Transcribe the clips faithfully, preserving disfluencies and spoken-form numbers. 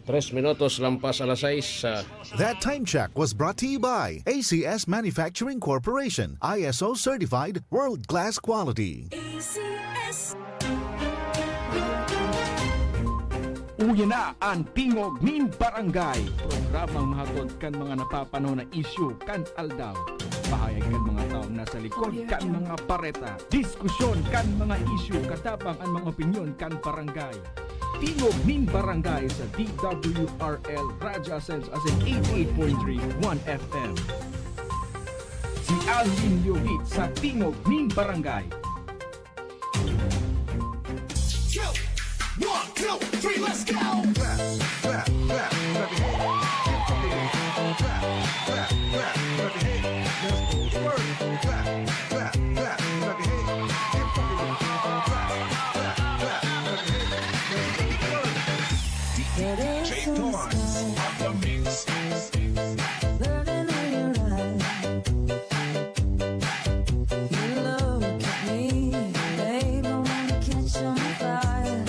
Tres minutos lampas alas sais, ah. That time check was brought to you by A C S Manufacturing Corporation, I S O certified, world-class quality. A C S. Uya na an Tingog nin Barangay, programang mahatod kan mga napapanahon na isyu kan aldaw. Pahayag kan mga taong nasa likod kan mga bareta. Diskusyon kan mga isyu, katabang an mga opinyon kan barangay. Tingog nin Barangay sa D W R L Radyo Asenso, asin eighty-eight point three One F M. Si Alvin Liogit sa Tingog nin Barangay. Go! One, two, three, let's go! Clap, clap, clap, clap your hands. Keep fucking it. Clap, clap, clap, clap your hands. Let's go to work. Clap, clap, clap, clap your hands. Keep fucking it. Clap, clap, clap your hands. Let's go to work. D J Torrance on the mix. Burning in your eyes. You look at me, babe, I wanna catch on fire.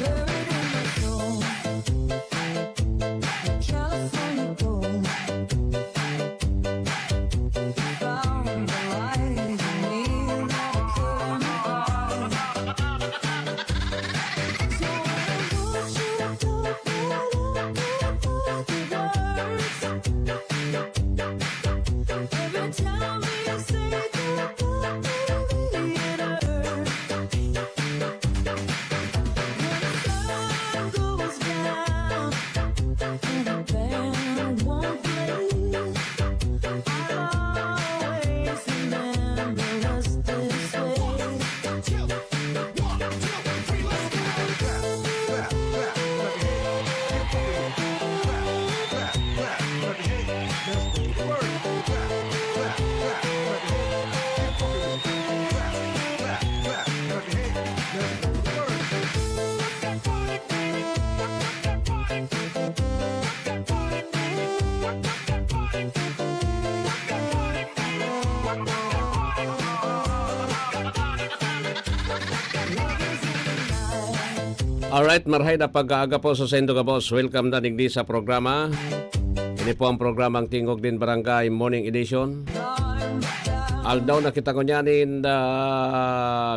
Buried in my soul, California gold. Found the light in me, never could have been. So when I want you to talk, but I don't know the words. Every time you say goodbye, baby, it hurts. When the sun goes down and the band won't play, I'll always remember us this way. Alright, marhay na pag-aaga po sa saindo gabos. Welcome na digdi sa programa. Ini po ang programang Tingog nin Barangay Morning Edition. Aldaw na kita ngunyan in the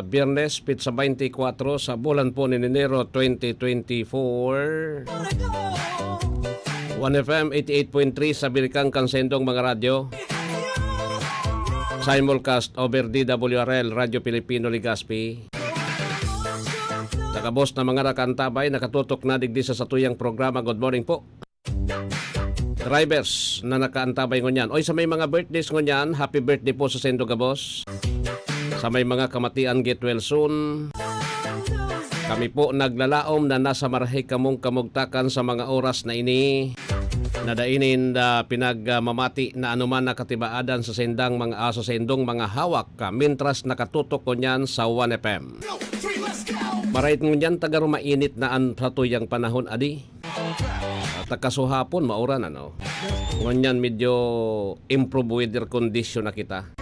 Biyernes, petsa twenty-four sa bulan po ni Enero twenty twenty-four. One F M eighty-eight point three sa Birikang kan saindong mga radyo. Simulcast over D W R L, Radyo Pilipino Legazpi. Sa gabos na mga nakaantabay, nakatutok na digdi sa satuyang programa. Good morning po. Drivers na nakaantabay ngunyan. Oy, sa may mga birthdays ngunyan, happy birthday po sa saindo gabos. Sa may mga kamatian, get well soon. Kami po naglalaom na nasa marahay kamong kamugtakan sa mga oras na ini, na dai ninda pinagmamati na anuman na katibaadan sa saindang mga, ah, sa saindong mga hawak, ah, mintras nakatutok ngunyan sa One F M. Maray ngunyan, taga Roma, init na an satuyang panahon, adi. At kasuhapon, mauran, ano? Ngunyan, medyo improve weather condition na kita.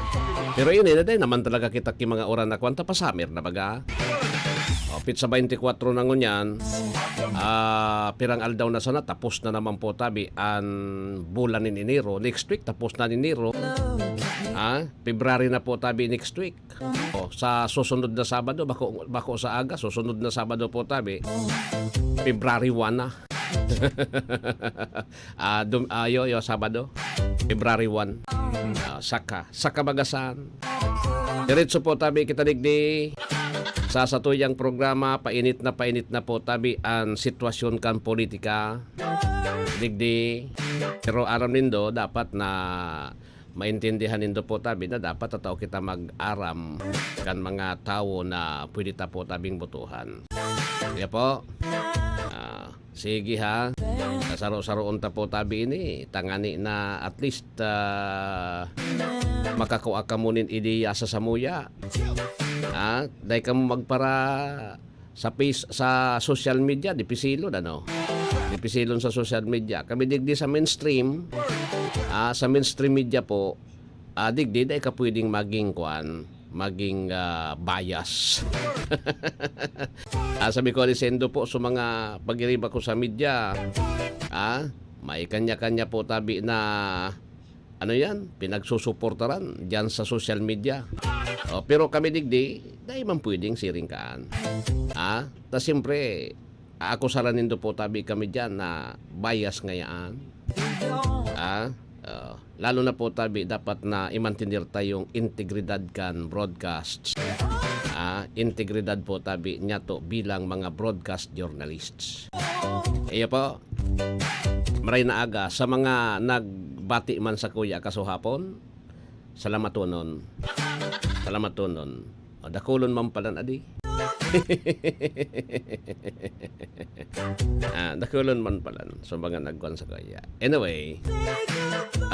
Pero ini, na dai naman talaga kita ki mga uran na kwanta, pa-summer na baga. O, petsa twenty-four na ngunyan. Ah, pirang aldaw na sana, tapos na naman po tabi an bulan nin Enero. Next week, tapos na nin Enero. Ah, February na po tabi next week. O, sa susunod na Sabado, bako, bako sa aga, susunod na Sabado po tabi. February one na. Ah, dum-, ah, yo, yo, Sabado, February one. Ah, saka, saka bagasan. Diretso po tabi kita digdi sa satuyang programa, painit na painit na po tabi an sitwasyon kan politika digdi. Pero aram nindo, dapat na maintindihan nindo po tabi na dapat tatao kita mag-aram kan mga tawo na pwede ta po tabing botohan. Kaya po, ah, sige ha, saro-saroon ta po tabi ini, tangani na at least, ah, makakua kamo nin ideya sa samuya. Ha? Dai kamo magpara sa face, sa social media, dipisilon, ano? Dipisilon sa social media. Kami digdi sa mainstream, ah, sa mainstream media po, ah, digdi, dai ka pwedeng maging kwan, maging, ah, bias. Ah, sabi ko, "Alisendo po sa mga pagiriba ko sa media." Ah, may kanya-kanya po tabi na, ano yan, pinagsusuportaran diyan sa social media. Oh, pero kami digdi, dai man pwedeng siring kaan. Ah, ta siyempre, aakusaran nindo po tabi kami diyan na bias ngayaan. Ah, oh, lalo na po tabi dapat na i-mantener ta yung integridad kan broadcast. Ah, integridad po tabi niyato bilang mga broadcast journalists. Iyo po. Maray na aga sa mga nagbati man sakuya kasuhapon. Salamatonon. Salamatonon. O, dakulon man palan adi. Ah, dakulon man palan. So, mga nagkuhan sakuya. Anyway,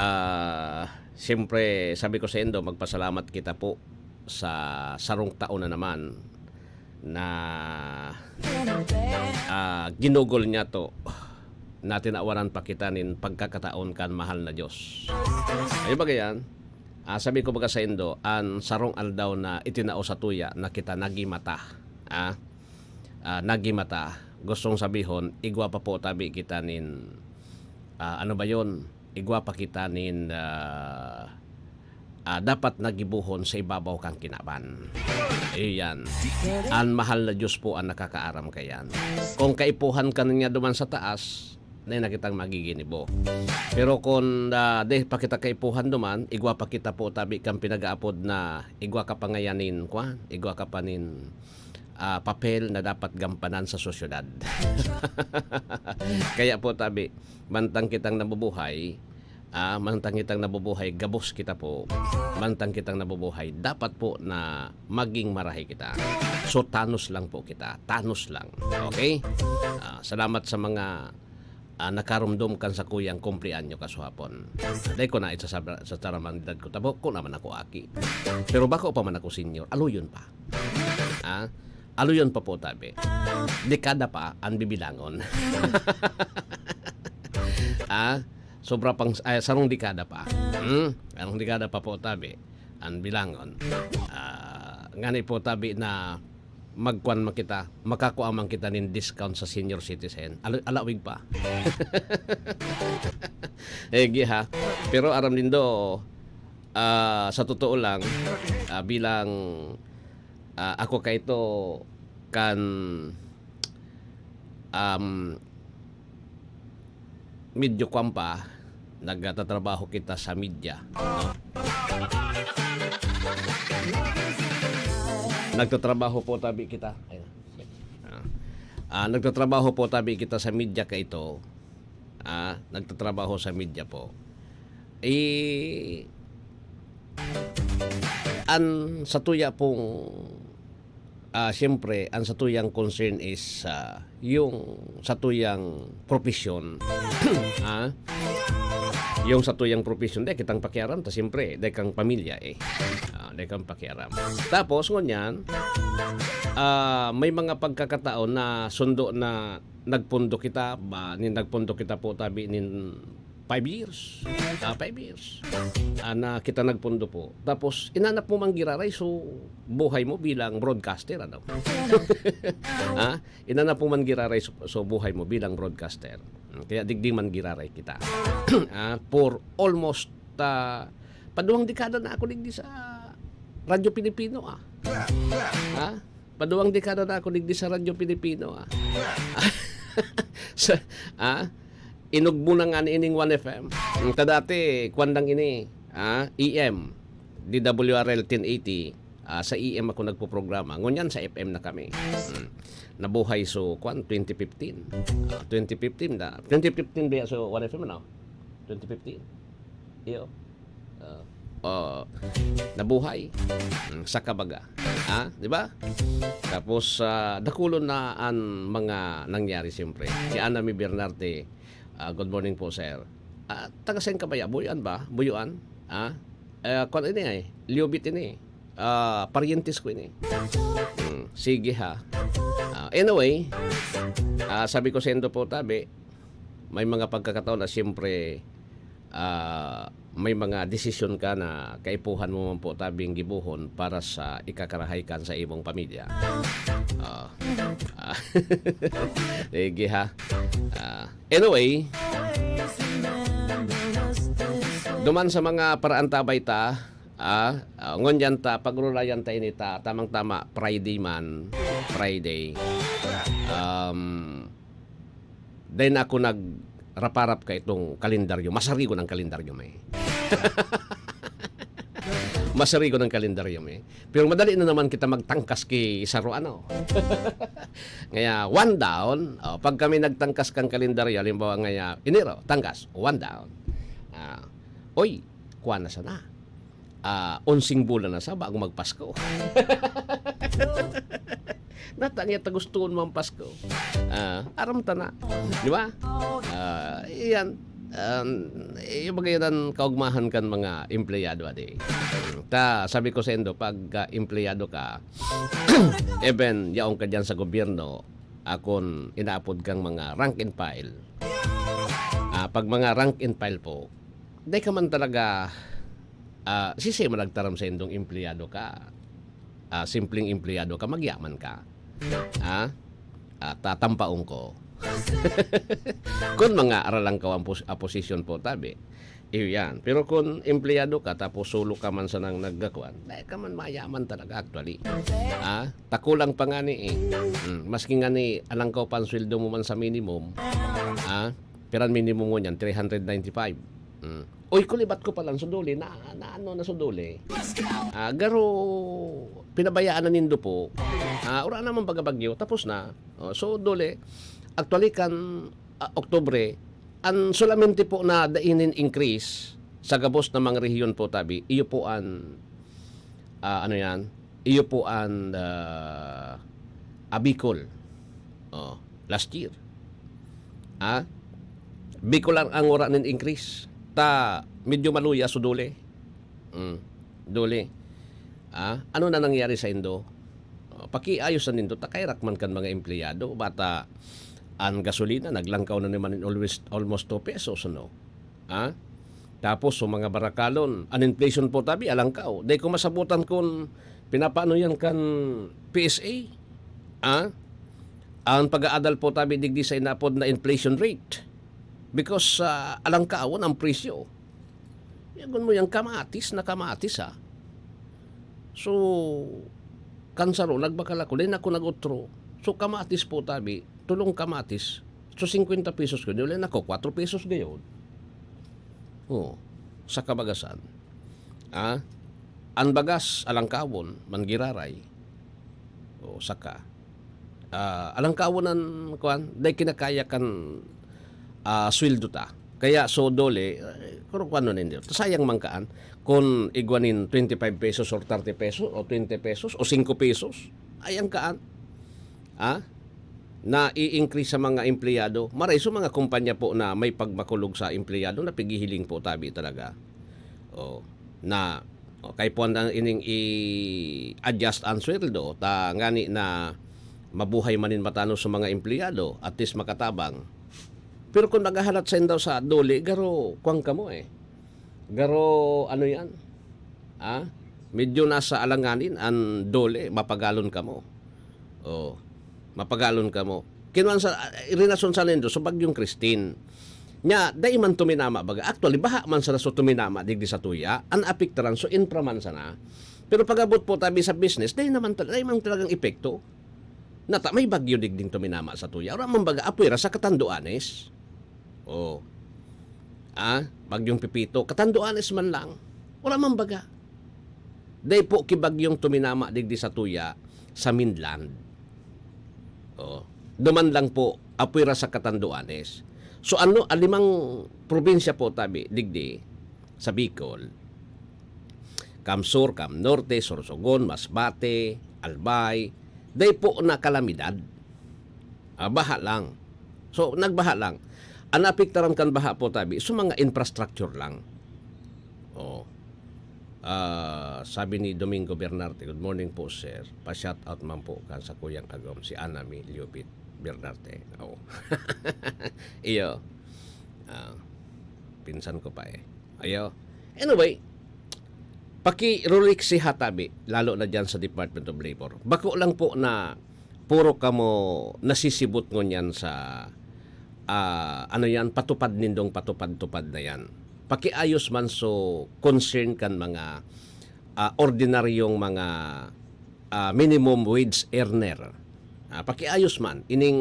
ah, siyempre, sabi ko saindo, magpasalamat kita po sa sarong taon na naman na, ah, ginugol niyato na tinawaran pa kita nin pagkakataon kan mahal na Diyos. Ay, baga yan. Ah, sabi ko baga saindo, an sarong aldaw na itinao satuya na kita nagimata. Ah, ah, nagimata. Gustong sabihon, igwa pa po tabi kita nin, ah, ano ba yon? Igwa pa kita nin, ah, ah, dapat nagibohon sa ibabaw kan kinaban. Iyan. An mahal na Diyos po an nakakaaram kayan. Kung kaipuhan ka niya duman sa taas, na na kitang magiginibo. Pero kun, ah, di pa kita kaipuhan duman, igwa pa kita po tabi kan pinag-aapod na igwa ka pa ngayan nin, kwan, igwa ka pa nin, ah, papel na dapat gampanan sa sosyedad. Kaya po tabi, mantang kitang nabubuhay, ah, mantang kitang nabubuhay, gabos kita po. Mantang kitang nabubuhay, dapat po na maging marahay kita. So, tanos lang po kita. Tanos lang. Okay? Ah, salamat sa mga, ah, nakarumdom kan sakuyang kumpleanyo kasuhapon. Dai ko na itsasabra-, sa taramanidad ko, tabo ko naman ako aki. Pero bako pa man ako senior, aluyon pa. Ah, aluyon pa po tabi. Dekada pa an bibilangon. Ah, sobra pang, ay, sarong dekada pa. Hmm? Sarong dekada pa po tabi an bilangon. Ah, ngani po tabi na magkuan man kita, makakua man kita nin discount sa senior citizen. Ala-, alawig pa. Eh, gi ha. Pero aram nindo, ah, sa totoo lang, ah, bilang, ah, ako kaito kan, um, medyo kwan pa, nagtatrabaho kita sa media, no? Nagtatrabaho po tabi kita. Ayun. Ah. Ah, nagtatrabaho po tabi kita sa media kaito. Ah, nagtatrabaho sa media po. Eh, an satuya pong, ah, siyempre, an satuyang concern is, ah, yung satuyang propesyon. Ah, yung satuyang propesyon, dai kitang pakiaram, ta siyempre, dai kang pamilya eh. Ah, dai kang pakiaram. Tapos, ngunyan, ah, may mga pagkakataon na sundo na nagpundo kita, ba, nin nagpundo kita po tabi nin five years. Ah, five years. Ah, na kita nagpundo po. Tapos, inanap mo man giraray, so, buhay mo bilang broadcaster, ano? Ha? Inanap mo man giraray, so, so, buhay mo bilang broadcaster. Kaya digdi man giraray kita. Ah, for almost, ah, paduwang dekada na ako digdi sa Radyo Pilipino, ah. Ha? Paduwang dekada na ako digdi sa Radyo Pilipino, ah. Sa, ah, inugbo na nga ni ining One F M. Ang ta dati, kwan lang ini, ah, E M, D W R L ten eighty, ah, sa E M ako nagpoprograma. Ngunyan sa F M na kami. Hmm. Nabuhay so, kwan, twenty fifteen. Ah, twenty fifteen na. Twenty fifteen ba so One F M, ano? Twenty fifteen. Iyo. Ah, ah, nabuhay. Hmm, sa kabaga. Ha? Di ba? Tapos, ah, dakulon na an mga nangyari, siyempre. Si Ana Mi Bernarte, ah, good morning po, sir. Ah, taga saan ka baya? Buyuan ba? Buyuan? Ha? Eh, kwan ini ay, Liobit ini. Ah, paryentes ko ini. Hmm, sige ha. Ah, anyway, ah, sabi ko saindo po tabi, may mga pagkakataon na siyempre, ah, may mga desisyon ka na kaipuhan mo man po tabing gibohon para sa ikakarahay kan sa imong pamilya. Ah, ah, sige ha. Ah, anyway, duman sa mga paraantabay ta, ah, ah, ngunyan ta, pagrulayan ta ini ta, tamang-tama, Friday man, Friday. Um, Dai na ako nagraparap ka itong kalendaryo. Masarigon ang kalendaryo, me. Masarigon ang kalendaryo, me. Pero madali na naman kita magtangkas ki saro, ano. Ngaya, one down. Oh, pag kami nagtangkas kang kalendaryo, halimbawa ngaya, Enero, tangkas, one down. Ah, oy, kuha na sana. Ah, onseng bulan na sa bago magpasko. Nata niya ta gustoon mo ang Pasko. Ah, aram ta na. Di ba? Ah, iyan. Um, yung mga yan ang kaugmahan kan mga empleyado, adi. Ta, sabi ko sa indo, pag ah, empleyado ka, even yaong ka dyan sa gobyerno, akon inaapod kang mga rank and file. Ah, pag mga rank and file po, di ka man talaga, ah, sisi man nagtaram sa indong empleyado ka. Ah, simpleng empleyado ka, magyaman ka. Ah, ah, tatampaon ko. Kun mga aralang ka ang pos-, ah, posisyon po, tabi. Iyo yan. Pero kun empleyado ka, tapos solo ka man sanang nagkakuan, dai ka man mayaman talaga, actually. Ah, takulang pa nga ni, eh. Mm, maski nga ni alangkaw pa ang sweldo mo man sa minimum, ah, pero ang minimum mo niyan, three hundred ninety-five. Mm. Uy, kulibat ko palan, suduli, na, na ano na suduli. Ah, garo, pinabayaan na nindo po. Ah, ura naman baga bagyo, tapos na. Oh, so, dole, actually, kan, ah, Oktubre, an solamente po na dainin increase sa gabos na mga rehiyon po, tabi, iyo po an, ah, ano yan? Iyo po an, ah, ah, Bicol. Oh, last year. Ah, Bicol ang, ang wala nin increase. Ta, medyo maluya, so dole. Mm, dole. Ah, ano na nangyari sa indo? Oh, pakiayos na nindo, ta kairak man kan mga empleyado. Bata, an gasolina, naglangkaw na naman in always, almost two pesos, ano? Ah? Tapos, so mga barakalon, an inflation po, tabi, alangkaw. Dai ko masabutan kun pinapaano yan kan P S A. Ah? Ang pag-aadal po, tabi, digdi sa inapod na inflation rate. Because, ah, alangkawon ang presyo. Yagon mo yang kamatis na kamatis, ha. So, kan saro, nagbakal ako, dai na ako nag-utro. So, kamatis po, tabi, tulong kamatis. So, singkwenta pesos ko, dai na ako, kwatro pesos gayon. Oo, sa kabagasan. Ah, an bagas, alangkawon, manggiraray. O, saka. Ah, alangkawon an, kuwan, dai kinakaya kan, ah, sweldo ta. Kaya, so, dole, eh, kung kuwan na ninyo. Sayang man kaan, kung igwa nin twenty-five pesos or thirty pesos o twenty pesos o singko pesos, ay ang kaan. Ah? Na-i-increase sa mga empleyado. Maray sa mga kumpanya po na may pagmakulog sa empleyado na pigihiling po tabi talaga. Oh, na, oh, kay puwan na ining i-adjust ang sweldo, ta ngani na mabuhay man nin matanos sa mga empleyado, at least makatabang. Pero kung naghahalat sa indaw sa dole, garo, kuwan kamo eh. Garo, ano yan? Ah? Medyo nasa alanganin ang dole, mapagalon kamo. Oh, mapagalon kamo. Kinuan sa, ah, rinason sa nindo sa Bagyong Christine. Nya, dai man tuminama baga. Actually, baha man sana so tuminama digdi sa tuya. An apektaran so infra man sana. Pero pag-abot po tabi sa business, dai naman tal-, dai man talagang epekto. Nata, may bagyo digding tuminama sa tuya. Wala man baga apwera sa Catanduanes. Oh. Ah, Bagyong Pepito, Catanduanes man lang. Wala man baga. Dai po ki bagyong tuminama digdi sa tuya, sa mainland. Oh. Duman lang po, apwera sa Catanduanes. So ano, an limang probinsya po tabi, digdi, sa Bicol, Cam Sur, Cam Norte, Sorsogon, Masbate, Albay, dai po na kalamidad. Ah, baha lang. So, nagbaha lang. An naapektaran kan baha po tabi, so mga infrastructure lang. Oh. Ah, sabi ni Domingo Bernarte, "Good morning po, sir. Pa-shout out man po kan sakuyang agom, si Anami Liobit Bernarte." Oh. Iyo. Ah. Pinsan ko pa eh. Ayo. Anyway, pakiruliksi ha tabi, lalo na diyan sa Department of Labor. Bako lang po na puro kamo nasisibot ngunyan sa, ah, ano yan, patupad nindong patupad-tupad na yan. Pakiayos man so concern kan mga, ah, ordinaryong mga, ah, minimum wage earner. Ah, pakiayos man, ining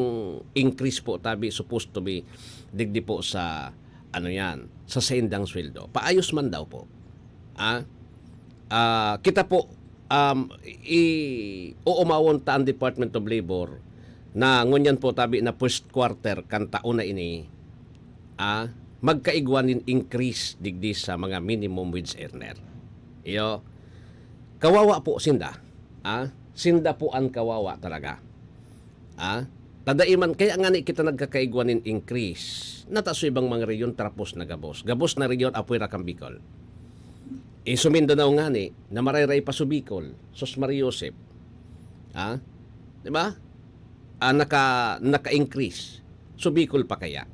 increase po tabi supposed to be digdi po sa, ano yan, sa saindang sweldo. Paayos man daw po. Ah, ah, kita po, um, i-, uumawon ta ang Department of Labor na ngunyan po tabi na first quarter kan taon na ini, ah, magkaigwa nin increase digdi sa mga minimum wage earner. Iyo, kawawa po sinda. Ah, sinda po ang kawawa talaga. Ah, tadaiman, kaya nga ni kita nagkakaigwa nin increase. Nata sa ibang mga rehiyon, trapos na gabos. Gabos na rehiyon, apwera kan Bicol. Eh, sa Mindanao nga ni, na marayray pa sa Bicol, sus Maria Josep. Ah, di ba? Ah, naka, naka-increase. Sa Bicol pa kaya?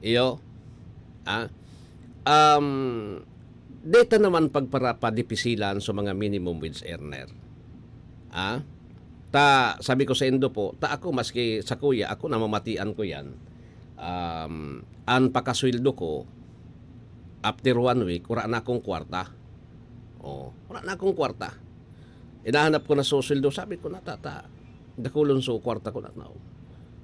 Iyo? Ah, um, deta naman pagparapadipisilan sa mga minimum wage earner. Ah? Ta, sabi ko sa indo po, ta ako, maski sa kuya, ako namamatian ko yan. Um, an pakasweldo ko, after one week, wala na akong kwarta. Oh, wala na akong kwarta. Inahanap ko na so sweldo, sabi ko na, "Tata, dakulon so kwarta ko na tao."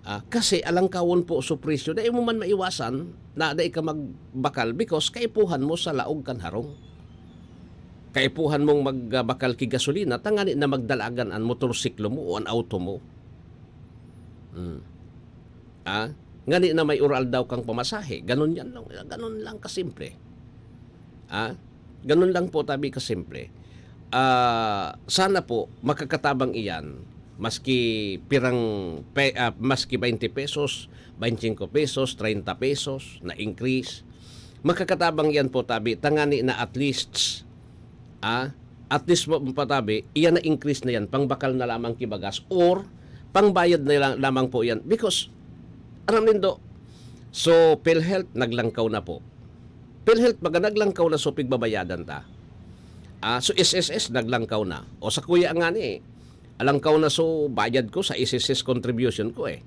Ah, kasi alangkawon po so presyo, dai mo man maiwasan na dai ka magbakal because kaipuhan mo sa laog kan harong. Kaipuhan mong magbakal ki gasolina, tangani na magdalagan an motorsiklo mo o an auto mo. Hmm. Ah, ngani na may ural daw kang pamasahe. Ganun yan lang. Ganun lang kasimple. Ah, ganun lang po tabi kasimple. Ah, sana po makakatabang iyan maski pirang pe, ah, maski twenty pesos, twenty-five pesos, treinta pesos na increase. Makakatabang iyan po tabi tangani na at least, ah, at least po patabi, iyan na increase na yan, pangbakal na lamang kibagas or pangbayad na lang, lamang po yan. Because, aram nindo, so PhilHealth naglangkaw na po. PhilHealth baga naglangkaw na so pigbabayadan ta. Ah, so S S S naglangkaw na. O sa kuya nga ni, alangkaw na so bayad ko sa S S S contribution ko eh.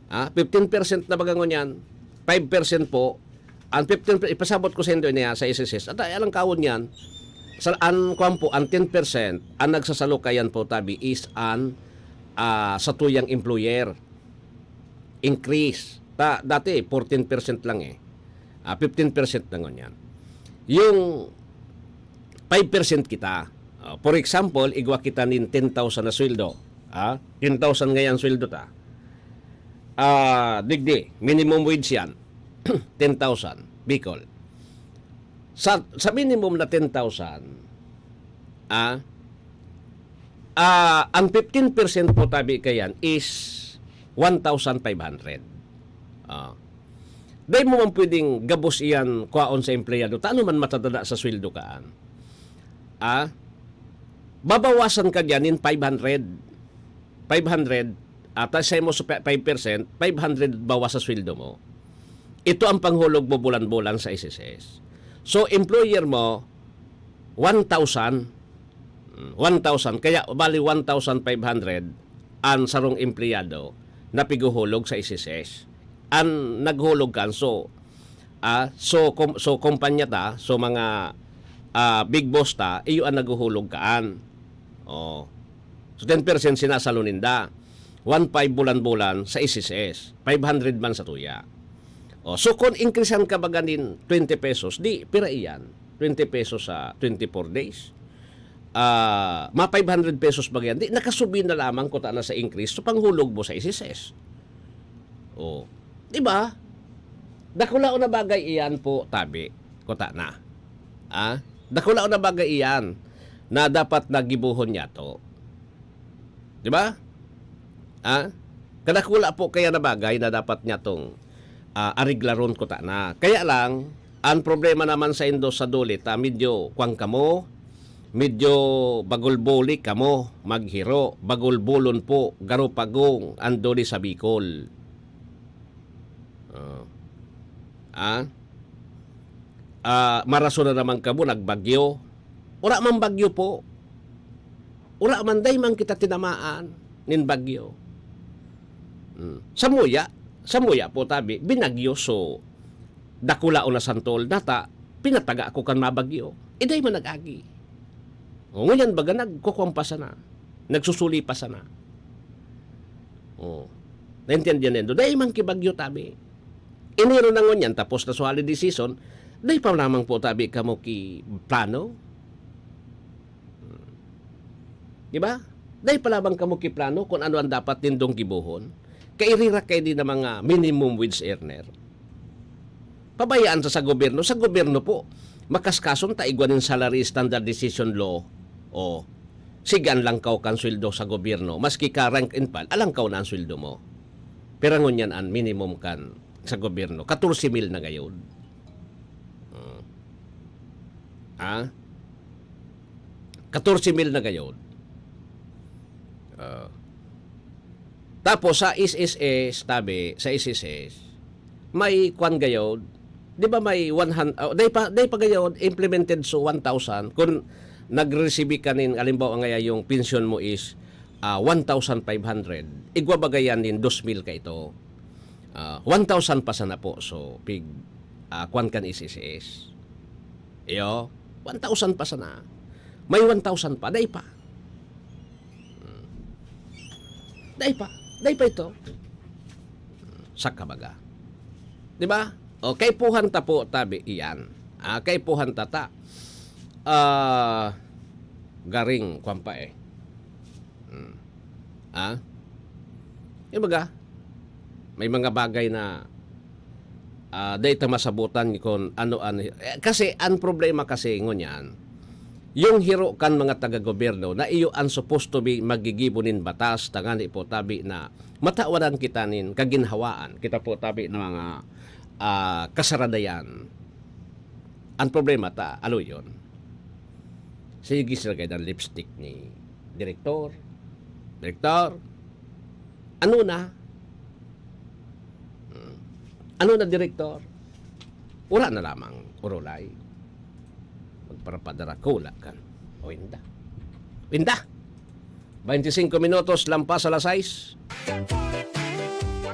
Ah, fifteen percent na baga ngunyan, five percent po, ang fifteen percent, ipasabot ko sa indo niya sa S S S. At ay, alangkawon niyan, sa, ang, kwan po, ang ten percent, ang nagsasalo kayan po, tabi, is an, ah, satuyang employer. Increase. Ta, dati, fourteen percent lang eh. Ah, fifteen percent na ngunyan. Yung five percent kita. Ah, for example, igwa kita nin ten thousand na sweldo. Ah, ten thousand ngayon sweldo ta. Ah, digdi, minimum wage yan. Ten thousand, Bicol. Sa, sa minimum na ten thousand, ah, ah, ang fifteen percent po tabi kayan is one thousand five hundred. Ah. Dai mo man pwedeng gabos iyan kwaon sa empleyado. Ta ano man matadada sa sweldo kaan? Ah? Babawasan ka diyan nin five hundred. Five hundred, ata sa mo sa pe-, five percent, five hundred bawas sa sweldo mo. Ito ang panghulog mo bulan-bulan sa S S S. So, employer mo, one thousand. Mm, one thousand. Kaya, bali one thousand five hundred ang sarong empleyado na piguhulog sa S S S. Ang naghulog kan, so, ah, so, kom-, so, kumpanya ta, so, mga, ah, big boss ta, iyo ang naghuhulog kaan. Oh. So, ten percent sinasalo ninda. One five bulan-bulan sa S S S. Five hundred man sa tuya. Oh, so, kung increasean ka baga nin twenty pesos, di, pira iyan? Twenty pesos sa twenty-four days. Ah, ma five hundred pesos baga yan. Di, nakasubi na lamang kuta na sa increase. So, panghulog mo sa S S S. Oh. Di ba? Dakulaon na bagay iyan po, tabi. Kuta na. Ah? Dakulaon na bagay iyan na dapat nagibuhon niya to. Di ba? Ah? Kadakula po kaya na bagay na dapat niya tong, ah, ariglaron kuta na. Kaya lang, ang problema naman sa indo sa duli ta, medyo kwang kamo, medyo bagulbuli kamo, maghiro, bagulbulon po, garo pagong, ang duli sa Bicol. Ah. Ah? Ah, marason na naman kamo, nagbagyo. Wala man bagyo po. Wala man, dai man kita tinamaan nin bagyo. Hmm. Samuya, samuya po tabi, binagyo, so, dakulaon na santol, data, pinataga ko kan mabagyo. E, dai man nag-agi. O, ngunyan baga nagkukuwan pa sana. Nagsusuli pa sana. O, naintindihan nindo? Dai man ki bagyo tabi. Enero na ngunyan, tapos na sa holiday season, dai pa lamang po tabi kamo ki plano? Hmm. Di ba? Dai pa lamang kamo ki plano kung ano ang dapat nindong gibohon? Kairirak kayo din ng mga minimum wage earner. Pabayaan sa, sa gobyerno. Sa gobyerno po, makaskason ta igwa nin salary standardization law. O, sige, an langkaw kan sweldo sa gobyerno. Maski ka rank and file, alangkaw na ang sweldo mo. Pero ngunyan an minimum kan sa gobyerno, katorse mil na gayod. Hmm. Ha? Katorse mil na gayod. Ah. Tapos sa S S S, tabi, sa S S S, may kwan gayod, di ba may one hundred, oh, dai pa, dai pa gayod implemented, so one thousand. Kung nag-receive ka nin, halimbawa ngaya yung pensyon mo is, ah, one thousand five hundred, igwa baga yan nin dos mil ka ito. Ah, one thousand pa sana po, so pig, ah, kwan kan S S S. Iyo, one thousand pa sana. May one thousand pa, dai pa. Hmm. Dai pa, dai pa ito. Hmm, saka baga. Di ba? O, kaipuhan ta po, tabi, iyan. Ah, kaipuhan ta ta. Ah, garing, kwan pa eh. Hmm. Ah? Yung baga, may mga bagay na, ah, dai ta masabutan kung ano an, eh, kasi ang problema kasi ngunyan, yung hiro kan mga taga-gobyerno na iyo ang supposed to be magigibo nin batas, tangani po tabi na matawadan kita nin kaginhawaan, kita po tabi ng mga, ah, kasaradayan. Ang problema ta, alo yun? Sige, sila kayo ng lipstick ni direktor. Direktor, ano na? Hmm. Ano na, direktor? Wala na lamang, urulay. Magparapadara ko, wala kan. O, inda. Inda! Bainti singko minutos, lampas alas sais.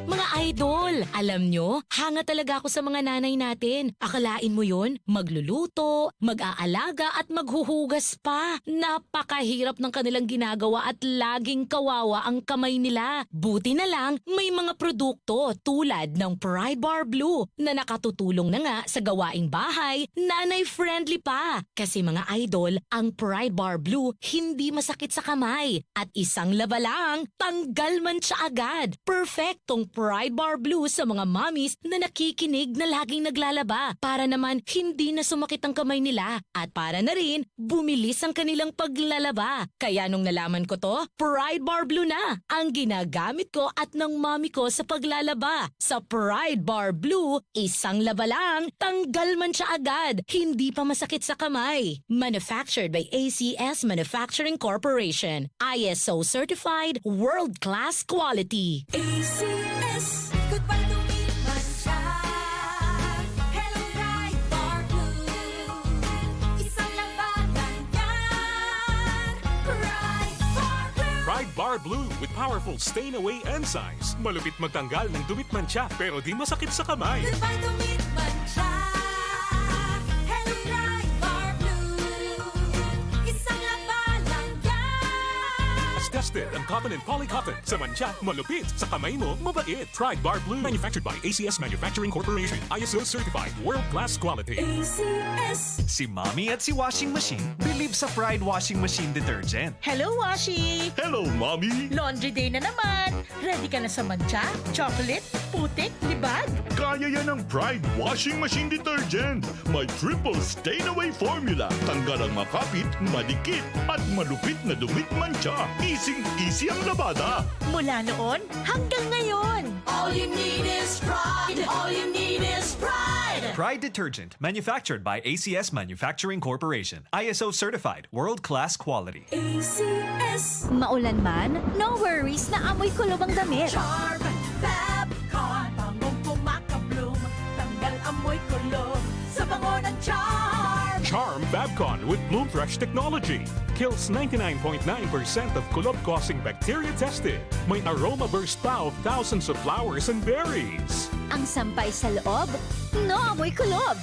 Mga idol, alam nyo, hanga talaga ako sa mga nanay natin. Akalain mo yon, magluluto, mag-aalaga at maghuhugas pa. Napakahirap ng kanilang ginagawa at laging kawawa ang kamay nila. Buti na lang, may mga produkto tulad ng Pride Bar Blue na nakatutulong na nga sa gawaing bahay, nanay-friendly pa. Kasi mga idol, ang Pride Bar Blue hindi masakit sa kamay. At isang laba lang, tanggal man siya agad. Perfectong Pride Bar Blue sa mga mommies na nakikinig na laging naglalaba. Para naman hindi na sumakit ang kamay nila. At para na rin, bumilis ang kanilang paglalaba. Kaya nung nalaman ko to, Pride Bar Blue na ang ginagamit ko at ng mommy ko sa paglalaba. Sa Pride Bar Blue, isang laba lang, tanggal man siya agad. Hindi pa masakit sa kamay. Manufactured by A C S Manufacturing Corporation. I S O certified, world-class quality. A C S, goodbye to meat mancha. Hello, Pride Bar Blue. Isang laba lang yan. Pride Bar Blue. Pride Bar Blue with powerful stain away enzymes. Malupit magtanggal ng dumi at mantsa, pero di masakit sa kamay. Goodbye to meat mancha. Hello, Pride Bar Blue. Isang laba lang yan. Tested ang cotton and poly cotton. Sa mantsa, malupit. Sa kamay mo, mabait. Pride Bar Blue. Manufactured by A C S Manufacturing Corporation. I S O certified. World class quality. A C S. Si Mommy at si Washing Machine believe sa Pride Washing Machine Detergent. Hello, Washi! Hello, Mommy! Laundry day na naman! Ready ka na sa mantsa, chocolate, putik, libag? Kaya yan ng Pride Washing Machine Detergent. May triple stain away formula. Tanggal ang makapit, madikit, at malupit na dumi at mantsa. Easing-easy ang labada. Mula noon hanggang ngayon. All you need is Pride. All you need is Pride. Pride Detergent, manufactured by A C S Manufacturing Corporation. I S O certified, world-class quality. A C S. Maulan man, no worries na amoy kulubang damit. Charm Fab Con, bangong kumakabloom, tanggal amoy Fabcon with Bloom Fresh technology kills ninety-nine point nine percent of kulob-causing bacteria tested. May aroma burst pa of thousands of flowers and berries. Ang sampay sa loob, naamoy kulob.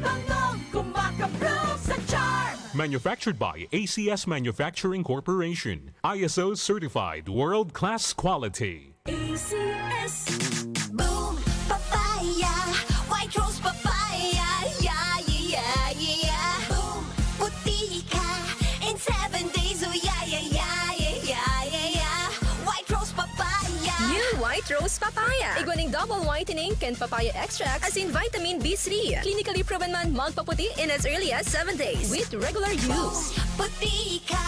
Bangong kumakabloom sa Charm! Manufactured by A C S Manufacturing Corporation. I S O certified world-class quality. A C S. Boom! Papaya! White Rose Papaya! Yeah, yeah, yeah, yeah! Boom! Puti ka in seven days! Oh, yeah, yeah, yeah, yeah, yeah, yeah, yeah! White Rose Papaya! New White Rose Papaya. Igwa ning double whitening kan papaya extract asin vitamin B three. Clinically proven man magpaputi in as early as seven days with regular use. Boom! Puti ka!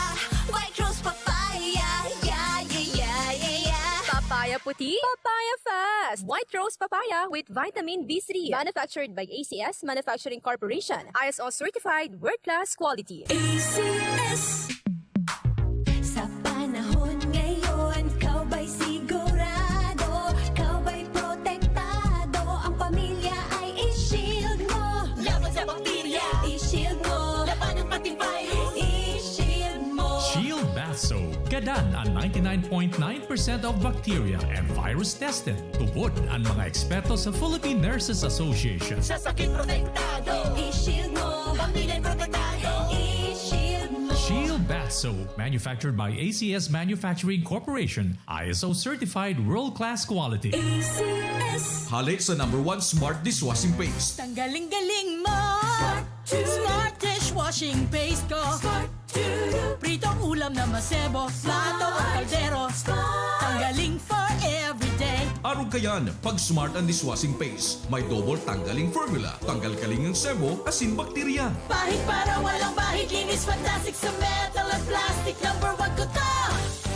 White Rose Papaya! Yeah, yeah, yeah, yeah, yeah! Papaya puti, papaya fast! White Rose Papaya with vitamin B three. Manufactured by A C S Manufacturing Corporation. I S O certified world-class quality. A C S. Sa panahon ngayon, ikaw ba'y sigurado? Ikaw ba'y protektado? Ang pamilya ay i-shield mo. Laban sa bakterya. I-shield mo. Labanan pati virus. I-shield mo. Shield Bath Soap. Gadan an ninety-nine point nine percent of bacteria and virus tested. Tubod an mga eksperto sa Philippine Nurses Association. Sa sakit protektado. I-shield mo. Pamilya protektado. I-shield mo. Shield Bath Soap, manufactured by A C S Manufacturing Corporation, I S O certified world-class quality. A C S. Hale sa number one smart dishwashing paste. Tanggaling-galing mo. Smart. Smart dishwashing paste ko. Smart. Pritong ulam na masebo, plato o kaldero. Tanggaling for everyday. Arog kayan, pag Smart an dishwashing paste. May double tanggaling formula. Tanggal kaling ang sebo, asin bakterya. Pahid para walang bahid, linis fantastic sa metal at plastic. Number one ko to.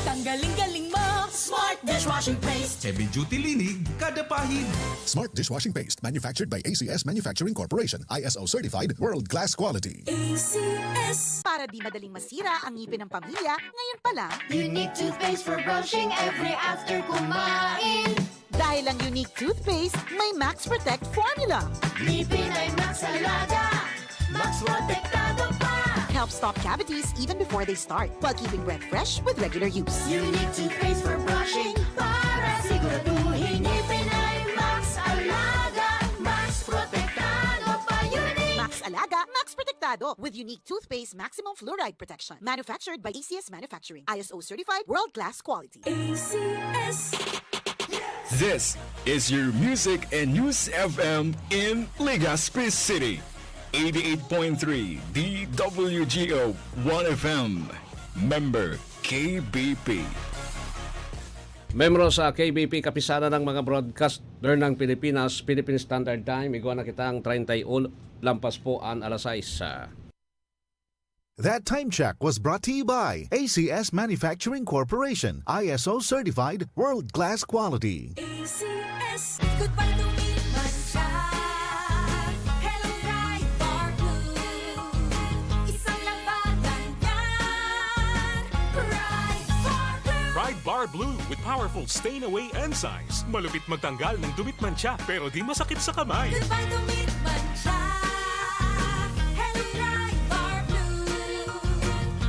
Tanggaling-galing mo, Smart dishwashing paste. Heavy duty linig, kada pahid. Smart dishwashing paste, manufactured by A C S Manufacturing Corporation, I S O certified, world-class quality. A C S. Para di madaling masira ang ngipin ng pamilya, ngayon pa lang, Unique toothpaste for brushing every after kumain. Dahil ang Unique toothpaste may Max Protect formula. Ngipin ay Max Alaga, Max Protektado pa. Helps stop cavities even before they start, while keeping breath fresh with regular use. Unique toothpaste for brushing para siguraduhin ngipin ay Max Alaga, Max Protektado pa. Unique! Max Alaga, Max Protektado with Unique Toothpaste Maximum Fluoride Protection. Manufactured by A C S Manufacturing. I S O certified, world-class quality. A C S. This is your Music and News F M in Legazpi City. Eighty-eight point three D W G O One F M. Member K B P. Membro sa K B P, Kapisanan ng mga Broadcaster ng Pilipinas, Philippine Standard Time. Igwa na kitang treinta y uno, lampas po an alas sais. That time check was brought to you by A C S Manufacturing Corporation, I S O certified, world-class quality. A C S. Goodbye to me, mancha. Hello, Pride Bar Blue. Isang labanan yan. Pride Bar Blue. Pride Bar Blue with powerful stain away enzymes. Malupit magtanggal ng dumi at mancha, pero di masakit sa kamay. Goodbye to me, mancha. Hello, Pride Bar Blue.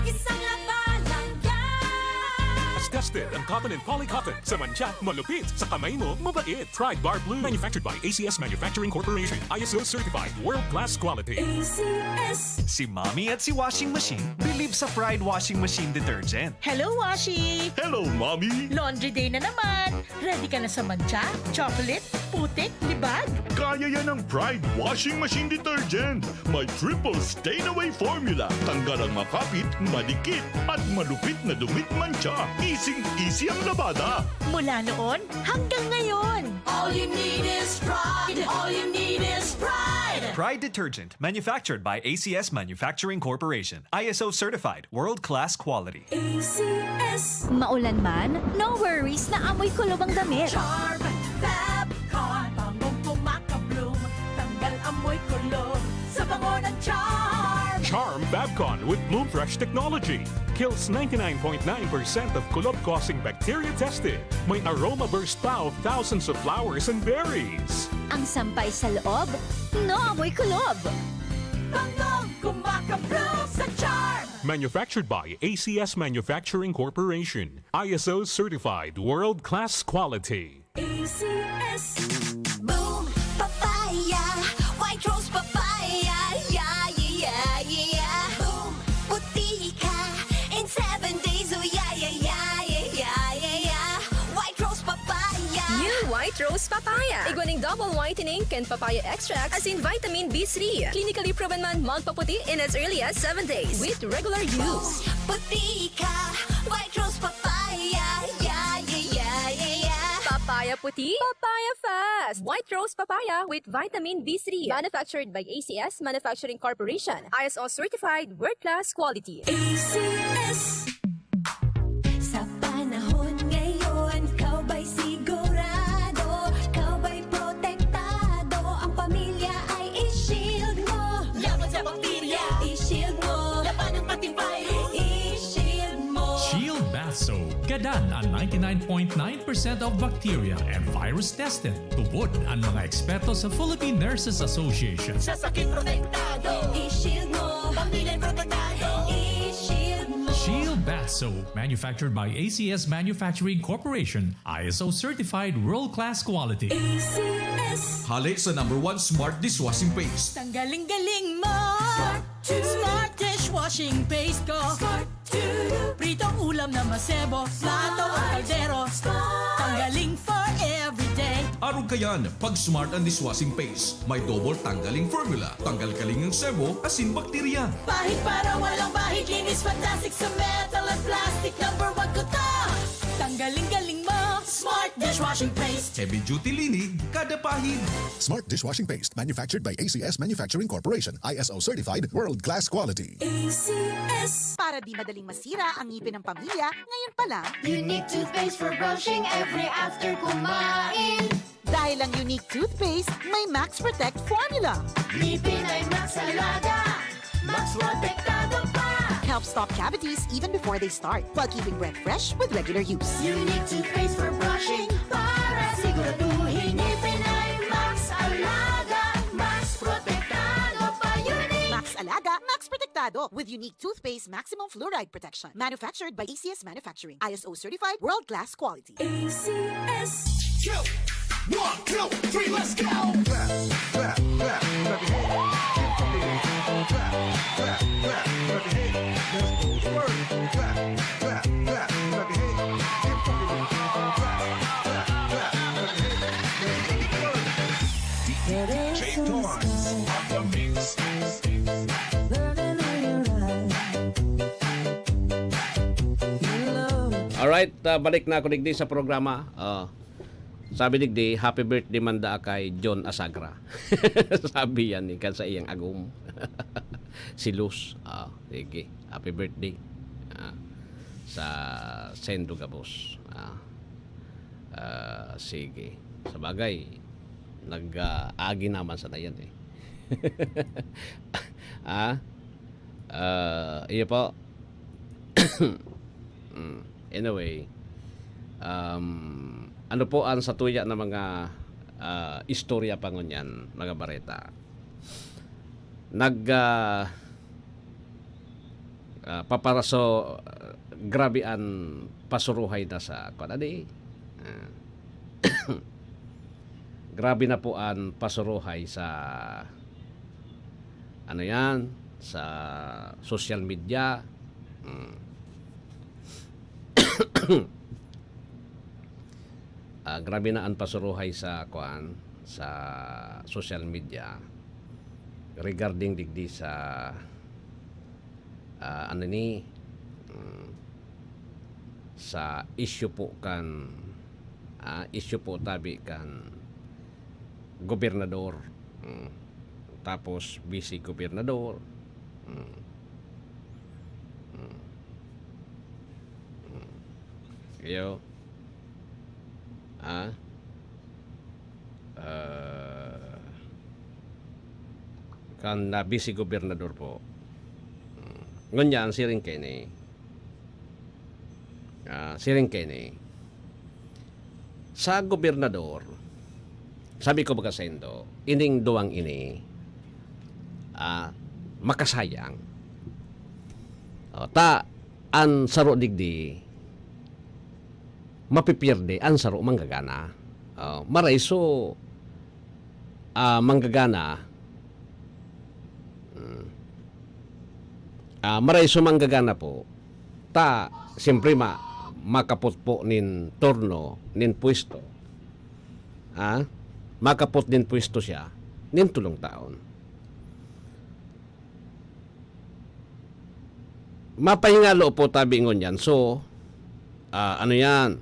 Isang labanan yan. As tested ang cotton and poly cotton. Sa mancha, malupit. Sa kamay mo, mabait. Pride Bar Blue. Manufactured by A C S Manufacturing Corporation. I S O certified. World class quality. A C S. Si Mommy at si Washing Machine believe sa Pride Washing Machine Detergent. Hello, Washi! Hello, Mommy! Laundry day na naman! Ready ka na sa mancha, chocolate, putik, libag? Kaya yan ng Pride Washing Machine Detergent. May triple stain away formula. Tanggal ang makapit, madikit, at malupit na dumi at mancha. Easy-easy ang labada. Mula noon hanggang ngayon. All you need is Pride. All you need is Pride. Pride Detergent, manufactured by A C S Manufacturing Corporation. I S O certified, world-class quality. A C S. Maulan man, no worries na amoy kulob ang damit. Charm Fabcon, bangong kumakabloom, tanggal amoy kulob sa bango ng Charm. Charm Fabcon with Bloom Fresh technology kills ninety-nine point nine percent of kulob-causing bacteria tested. May aroma burst pa of thousands of flowers and berries. Ang sampay sa loob, naamoy kulob. Bangong kumakabloom. The Charm! Manufactured by A C S Manufacturing Corporation. I S O certified world class quality. A C S. Boom! Papaya! White Rose Papaya! Yeah, yeah, yeah, yeah! Boom! Puti ka in seven days! Oh, yeah, yeah, yeah, yeah, yeah, yeah, yeah! White Rose Papaya! New White Rose Papaya. Igwa ning double whitening kan papaya extract asin vitamin B three. Clinically proven man magpaputi in as early as seven days with regular use. Puti ka! White Rose Papaya! Yeah, yeah, yeah, yeah, yeah! Papaya puti, papaya fast. White Rose Papaya with vitamin B three. Manufactured by A C S Manufacturing Corporation. I S O certified, world class quality. A C S. Sa panahon ngayon, ikaw ba'y sigurado? Ikaw ba'y protektado? Ang pamilya ay i-shield mo. Laban sa bakterya, i-shield mo. Labanan pati virus, i-shield mo. Shield Bath Soap. Gadan an ninety-nine point nine percent of bacteria and virus tested. Tubod an mga eksperto sa Philippine Nurses Association. Sa sakit protektado, i-shield mo. Pamilya protektado, i-shield mo. Shield Bath Soap, manufactured by A C S Manufacturing Corporation, I S O certified world-class quality. A C S. Hale sa number one smart dishwashing paste. Tanggaling galing mo. Smart, smart dishwashing paste ko. Smart, pritong ulam na masebo. Plato o kaldero. Tanggaling for everyday. Arog kayan, pag smart ang dishwashing paste. May double tanggaling formula. Tanggal kaling ang sebo, asin bakterya. Pahid para walang bahid. Linis fantastic sa metal at plastic. Number one ko to. Tanggaling galing mo. Smart dishwashing paste. Heavy duty linig, kada pahid. Smart dishwashing paste, manufactured by A C S Manufacturing Corporation, I S O certified, world class quality. A C S. Para di madaling masira ang ngipin ng pamilya, ngayon pa lang. Unique toothpaste for brushing every after kumain. Dahil ang Unique Toothpaste may Max Protect Formula. Ngipin ay Max Alaga. Max Protektado pa. Helps stop cavities even before they start, while keeping breath fresh with regular use. Unique toothpaste for brushing para siguraduhin ngipin ay Max Alaga. Max Protektado pa. Unique. Max Alaga, Max Protektado with Unique Toothpaste Maximum Fluoride Protection. Manufactured by A C S Manufacturing. I S O certified, world class quality. A C S. Two, one, two, three, let's go! Clap, clap, clap, clap your hands. Keep fucking it. Clap, clap, clap, clap your hands. Let's go to work. Clap, clap, clap, clap your hands. Keep fucking it. Clap, clap, clap, clap your hands. Let's go to work. D J Torrance on the mix. Alright, ah, balik na ako digdi sa programa. Ah, sabi digdi, "Happy birthday man daa kay John Asagra." Sabi yan, ikan sa iyang agom. Si Luz. Ah, sige. Happy birthday. Ah, sa Sendo Gabos. Ah, ah, sige. Sa bagay, nag-agi naman sana yan eh. Ah? Ah, iyo po. Mm. Anyway, um, ano po ang satuya na mga, ah, istorya pa ngunyan, mga bareta? Nag, ah, ah, paparaso, ah, grabe an pasuruhay na sa, kuwan, adi? Ah. Grabe na po an pasuruhay sa, ano yan, sa social media. Mm. Ah, grabe na an pasuruhay sa, kuwan, sa social media regarding digdi sa, ah, ano ni, mm, sa issue po kan, ah, issue po tabi kan gobernador. Mm. Tapos vice gobernador. Mm. Mm. Mm. Kayo, ah, ah, kan na vice gobernador po. Mm. Ngunyan, siring kaini. Ah, siring kaini. Sa gobernador, sabi ko baga saindo, ining duwang ini, ah, makasayang. O, ta an saro digdi mapipierde, an saro manggagana. O, maraiso, ah, manggagana, hmm, ah, maraiso manggagana po, ta siyempre ma makapot po nin turno, nin pwesto. Ah, makapot nin pwesto siya nin tolong taon. Mapahingalo po tabi ngunyan. So, ah, ano yan?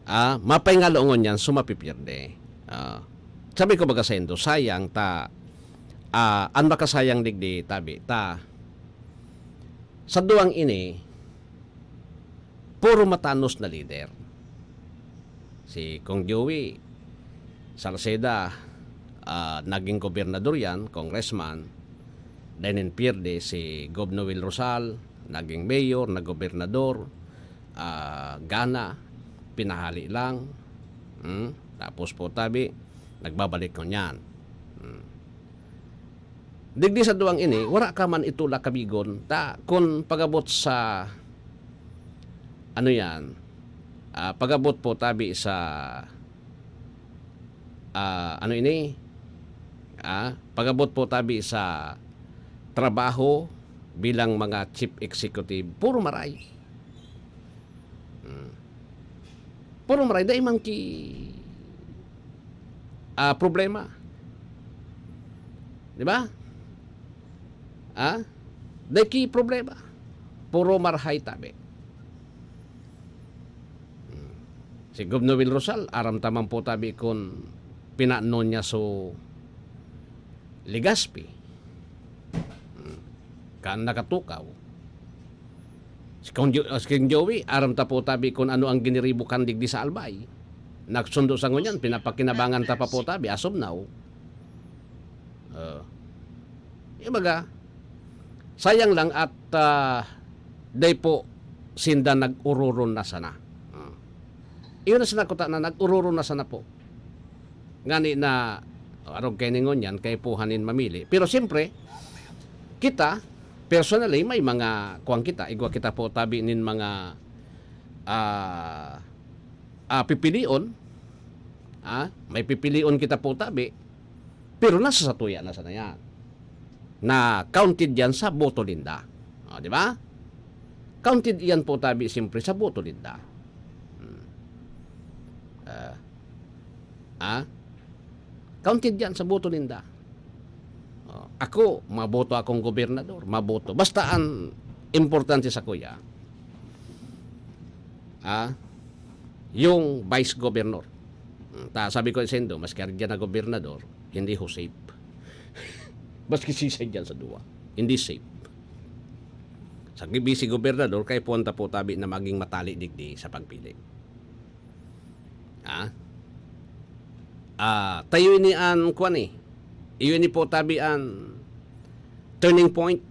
Ah, mapahingalo ngunyan, so mapipierde. Ah, sabi ko baga saindo, sayang ta, ah, an makasayang digdi tabi ta sa duwang ini, puro matanos na lider. Si Kong Joey Salceda, ah, naging gobernador yan, congressman. Then in pierde si Gov Noel Rosal, naging mayor, naggobernador, ah, gana, pinahali lang. Hmm? Tapos po tabi, nagbabalik ngunyan. Hmm. Digdi sa duwang ini, wara ka man itula kabigon, ta kun pag-abot sa, ano yan, ah, pag-abot po tabi sa, ah, ano ini, ah, pag-abot po tabi sa trabaho bilang mga chief executive, puro maray. Hmm. Puro maray, dai man ki, ah, problema. Di ba? Ah? Dai ki problema. Puro marhay tabi. Hmm. Si Gov Noel Rosal, aram ta man po tabi kun pinaano niya so Legazpi. Hmm. Kan nakatukaw. Si Kong Jo-, si King Joey, aram ta po tabi kun ano ang giniribo kan digdi sa Albay. Nagsundo sa ngunyan, pinapakinabangan ta pa po tabi, as of now. Ah. Ibaga, sayang lang at, ah, dai po sinda nag-ururon na sana. Ah. Iyon na sana kuta na nag-ururon na sana po. Ngani na, arog kay ningon yan, kaipuhan nin mamili. Pero siyempre, kita, personally, may mga, kuwan kita, igwa kita po tabi nin mga, ah, ah, pipilion, ah, may pipilion kita po tabi, pero nasa satuya na sana yan. Na counted yan sa boto ninda. O, di ba? Counted yan po tabi, siyempre, sa boto ninda. Hmm. Ah. Ah? Counted yan sa boto ninda. O, ako, maboto akong gobernador, maboto. Basta ang importante sa kuya, ah, yung vice governor. Hmm, ta, sabi ko sa indo, maski arya na gobernador, hindi ho safe. Maski sisay dyan sa duwa, hindi safe. Sa vice gobernador, kay puwanta po tabi na maging matali digdi sa pagpili. Ah? Ah, tayo ini an, kwan eh. Iyo ini po tabi an turning point.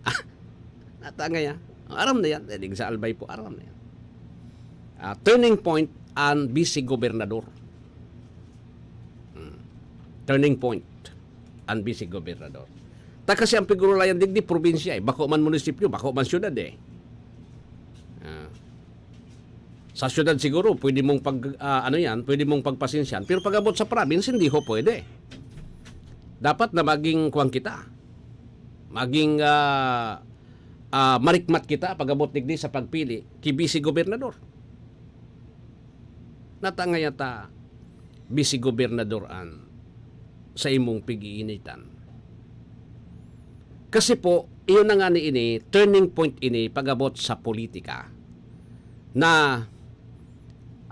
Ah, natangay ah. Aram na yan. Eh, dig sa Albay po, aram na yan. Ah, turning point an vice gobernador. Hmm. Turning point an vice gobernador. Ta kasi ang Pigurulayan digdi probinsya eh. Bako man munisipyo, bako man syudad eh. Ah. Sa syudad siguro, pwede mong pag, ah, ano yan, pwede mong pagpasensyan. Pero pag-abot sa province, hindi ho pwede. Dapat na maging kwan kita. Maging, ah, ah, marikmat kita pag-abot digdi sa pagpili ki vice gobernador. Natangay ta vice gobernador an sa imong pig-iinitan. Kasi po, iyon na nga ni ini, turning point ini pag-abot sa politika na,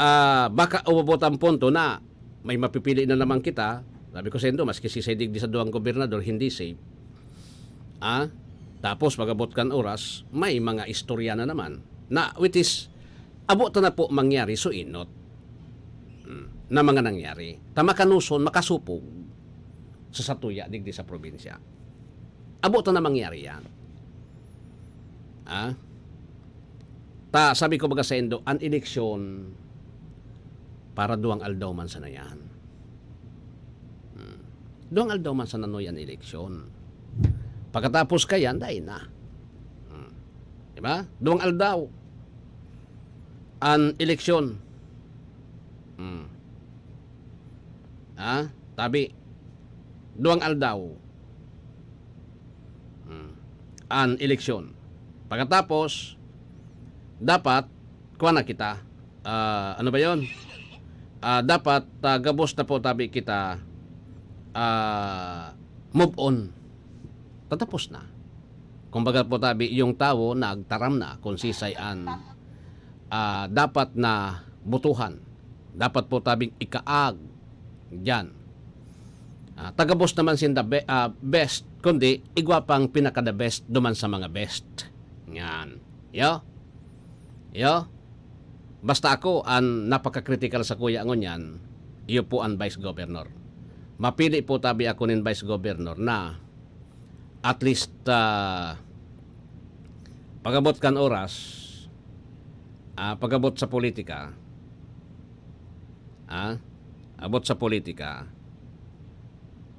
ah, baka umabot ang punto na may mapipili na naman kita. Sabi ko sa indo, maski si Sedig di sa duwang gobernador, hindi safe. Ah? Tapos, pag-abot kan oras, may mga istorya na naman. Na, which is, abo ta na po mangyari, so inot. Hmm, na mga nangyari. Ta makanoson, makasupog sa satuya, digdi sa probinsya. Abo ta na mangyari yan. Ah? Ta, sabi ko baga sa indo, an eleksyon, para duwang aldaw man sana yan. Hmm. Duwang aldaw man sana, Noy, an eleksyon. Pagkatapos kayan, dai na. Hmm. Di ba? Duwang aldaw an eleksyon. Hmm. Ha? Tabi, duwang aldaw. Hmm. An eleksyon. Pagkatapos, dapat, kuha na kita. Ah, ano ba yon? Ah, dapat, ah, gabos na po tabi kita, ah, move on. Tatapos na. Kumbaga po tabi, yung tawo nagtaram na kung sisay an, ah, dapat na botohan. Dapat po tabing ikaag diyan. Ah, tagabos naman sinda be-, ah, best, kundi igwa pang pinaka-the best duman sa mga best. Yan. Yo? Yo? Basta ako, an napaka-critical sakuya ngunyan, iyo po an vice governor. Mapili po tabi ako nin vice governor na at least, ah, pag-abot kan oras, ah, pag-abot sa politika, ah, abot sa politika,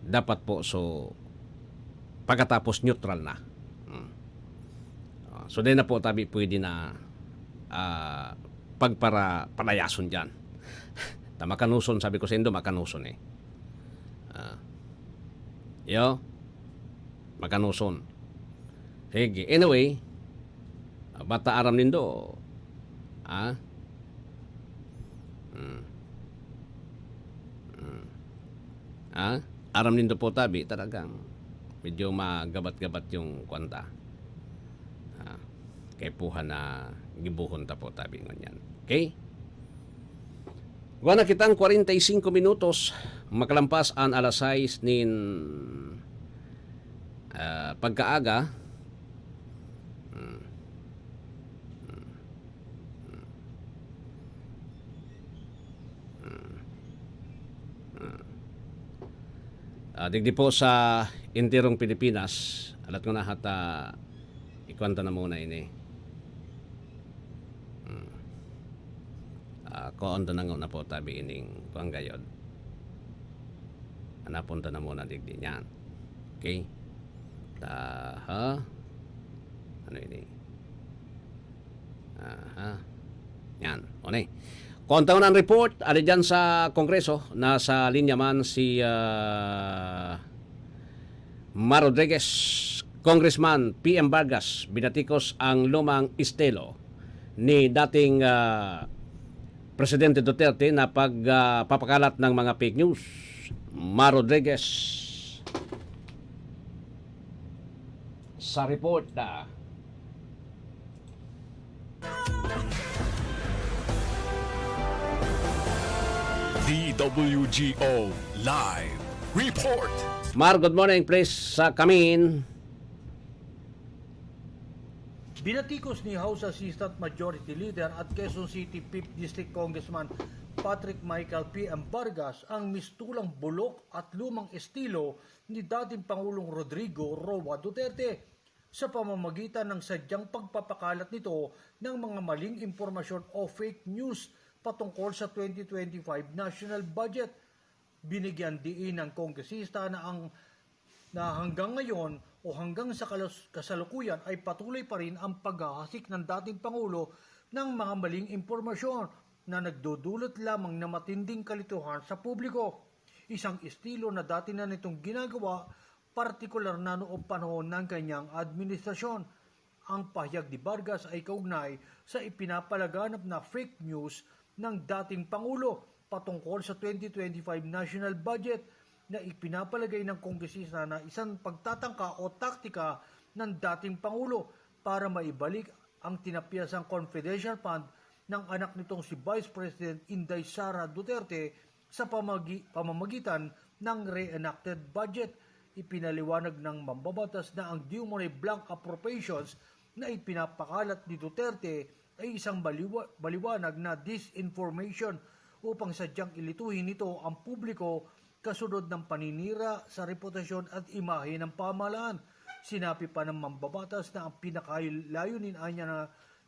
dapat po, so, pagkatapos neutral na. Hmm. Ah, so, di na po tabi pwede na, ah, pagpara-, palayason diyan. Ta makanuson, sabi ko sa indo, makanuson eh. Ah. Yo? Makanuson. Sige. Anyway, bata aram nindo. Ah? Hmm. Hmm. Ah? Aram nindo po tabi, talagang medyo magabat-gabat yung kwanta. Ah, kaipuhan na gibuhon ta po tabi ngunyan. Okay? Igwa na kitang kwarenta y singko minutos, makalampas an alas sais nin, ah, pagkaaga. Hmm. Hmm. Hmm. Hmm. Hmm. Ah, digdi po sa enterong Pilipinas, alat ko na hata, ikuwan ta na muna ini. Hmm. Ah, kuon ta na nguna po tabi ining kuwan gayod. Hanapon ta na muna digdi niyan. Okay? Taha. Ano ini? Aha. Yan. O, ni. Kuwan ta nguna an report, ari dyan sa Kongreso, nasa linya man si, ah, Mar Rodriguez, Congressman P M Vargas, binatikos ang lumang estilo ni dating, ah, Presidente Duterte na pag, ah, papakalat ng mga fake news. Mar Rodriguez sa report na. D W G O Live Report. Mar, good morning. Please, uh, come in. Binatikos ni House Assistant Majority Leader at Quezon City Fifth District Congressman Patrick Michael P M Vargas ang mistulang bulok at lumang estilo ni dating Pangulong Rodrigo Roa Duterte sa pamamagitan ng sadyang pagpapakalat nito ng mga maling impormasyon o fake news patungkol sa twenty twenty-five national budget. Binigyan diin ng kongresista na ang, na hanggang ngayon o hanggang sa kalas-, kasalukuyan ay patuloy pa rin ang paghahasik ng dating Pangulo ng mga maling impormasyon na nagdudulot lamang ng matinding kalituhan sa publiko. Isang estilo na dati na nitong ginagawa, partikular na noong panahon ng kanyang administrasyon. Ang pahayag ni Vargas ay kaugnay sa ipinapalaganap na fake news ng dating Pangulo patungkol sa twenty twenty-five national budget na ipinapalagay ng kongresista na isang pagtatangka o taktika ng dating Pangulo para maibalik ang tinapyasang confidential fund ng anak nitong si Vice President Inday Sara Duterte sa pamagi-, pamamagitan ng reenacted budget. Ipinaliwanag ng mambabatas na ang di umano'y blank appropriations na ipinapakalat ni Duterte ay isang baliwa-, baliwanag na disinformation upang sadyang ilituhin nito ang publiko kasunod ng paninira sa reputasyon at imahe ng pamahalaan. Sinabi pa ng mambabatas na ang pinakalayunin anya na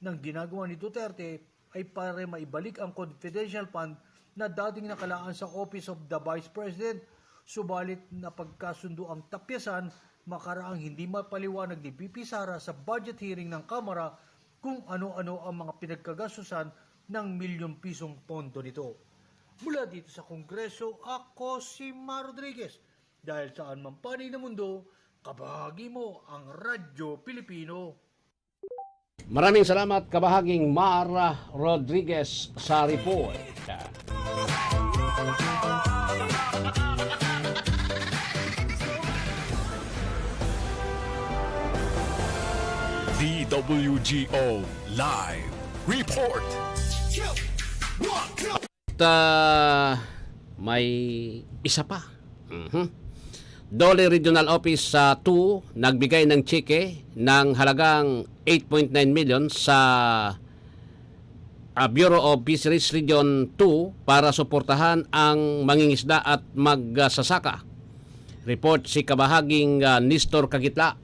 ng ginagawa ni Duterte ay para maibalik ang confidential fund na dating nakalaan sa Office of the Vice President. Subalit napagkasundo ang tapyasan Makaraang hindi mapaliwanag ni V P Sara sa budget hearing ng Kamara kung ano-ano ang mga pinagkagastusan ng milyon pisong pondo nito. Mula dito sa Kongreso, ako si Mar Rodriguez. Dahil saan man panig ng mundo, kabahagi mo ang Radyo Pilipino. Maraming salamat, Kabahaging Mar Rodriguez, sa report. D W G O Live Report. At ah, may isa pa. Mhm. DOLE Regional Office sa two nagbigay ng tseke ng halagang eight point nine million sa ah, Bureau of Fisheries Region two para suportahan ang mangingisda at magsasaka. Report si Kabahaging ah, Nestor Kagitla.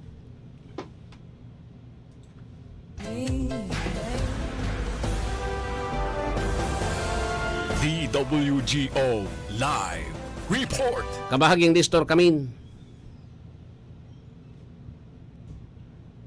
D W G O Live Report. Kabahaging Nestor Kamin.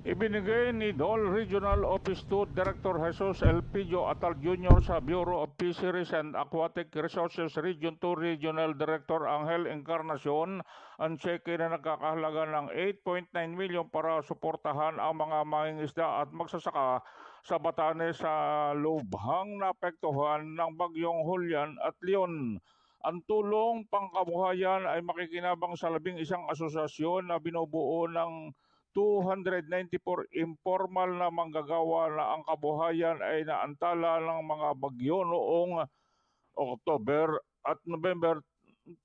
Ibinigay ni DOLE Regional Office two Director Jesus Elpidio Atal Junior sa Bureau of Fisheries and Aquatic Resources Region two Regional Director Angel Encarnacion ang tseke na nagkakahalaga ng eight point nine milyon para suportahan ang mga mangingisda at magsasaka sa Batanes sa lubhang naapektuhan ng Bagyong Julian at Leon. Ang tulong pangkabuhayan ay makikinabang sa labing isang asosasyon na binubuo ng two hundred ninety-four informal na manggagawa na ang kabuhayan ay naantala ng mga bagyo noong October at November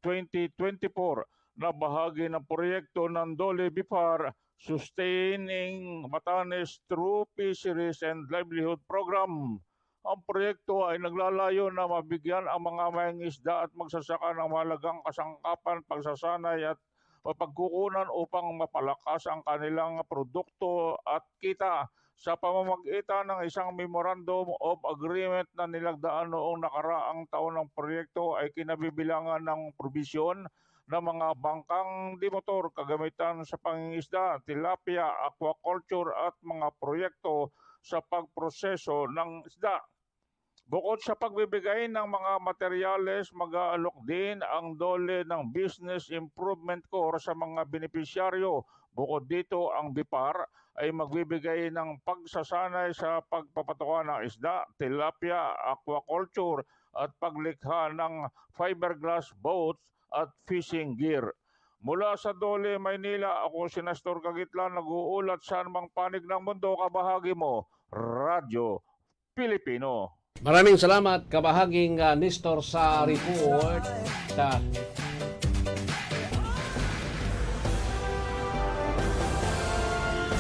twenty twenty-four na bahagi ng proyekto ng DOLE BIFAR Sustaining Batanes Through Fisheries and Livelihood Program. Ang proyekto ay naglalayo na mabigyan ang mga mangingisda at magsasaka ng mahalagang kasangkapan, pagsasanay at mapagkukunan upang mapalakas ang kanilang produkto at kita. Sa pamamagitan ng isang Memorandum of Agreement na nilagdaan noong nakaraang taon, ang proyekto ay kinabibilangan ng probisyon ng mga bangkang de motor kagamitan sa pangingisda, tilapia, aquaculture at mga proyekto sa pagproseso ng isda. Bukod sa pagbibigay ng mga materyales, mag-aalok din ang DOLE ng Business Improvement Corps sa mga benepisyaryo. Bukod dito, ang BIFAR ay magbibigay ng pagsasanay sa pagpapatuka ng isda, tilapia, aquaculture at paglikha ng fiberglass boats at fishing gear. Mula sa DOLE Maynila, ako si Nestor Kagitlan, nag-uulat sa anumang panig ng mundo, kabahagi mo, Radyo Pilipino. Maraming salamat, kabahaging ah, Nestor, sa report. Sa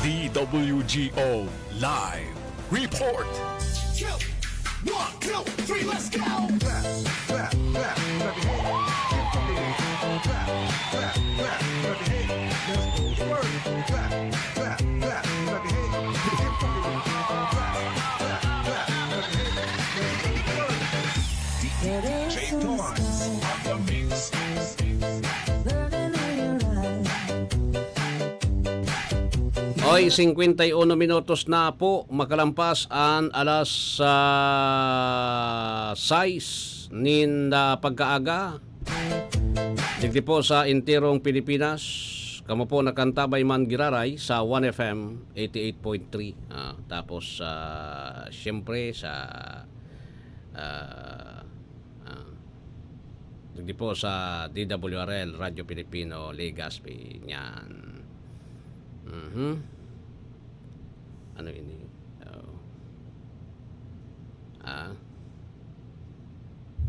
D W G O Live Report. One, two, three, let's go! Clap, clap, clap, clap your hands. Get funky with it. Clap, clap, clap, clap your hands. Let's go to work. Clap, clap, clap, clap your hands. Get funky with it. Clap, clap, clap, clap your hands. Let's go to work. D J Torrance on the mix. Oy, singkwenta y uno minutos na po makalampas an alas ah, sais nin ah, pagkaaga. Digdi po sa enterong Pilipinas, kamo po nakantabay man giraray sa One F M eighty-eight point three. Ah, tapos, ah, siyempre sa, ah, ah, digdi po sa D W R L, Radyo Pilipino, Legazpi, niyan. Mhm. Ano ini? Oh. Ah.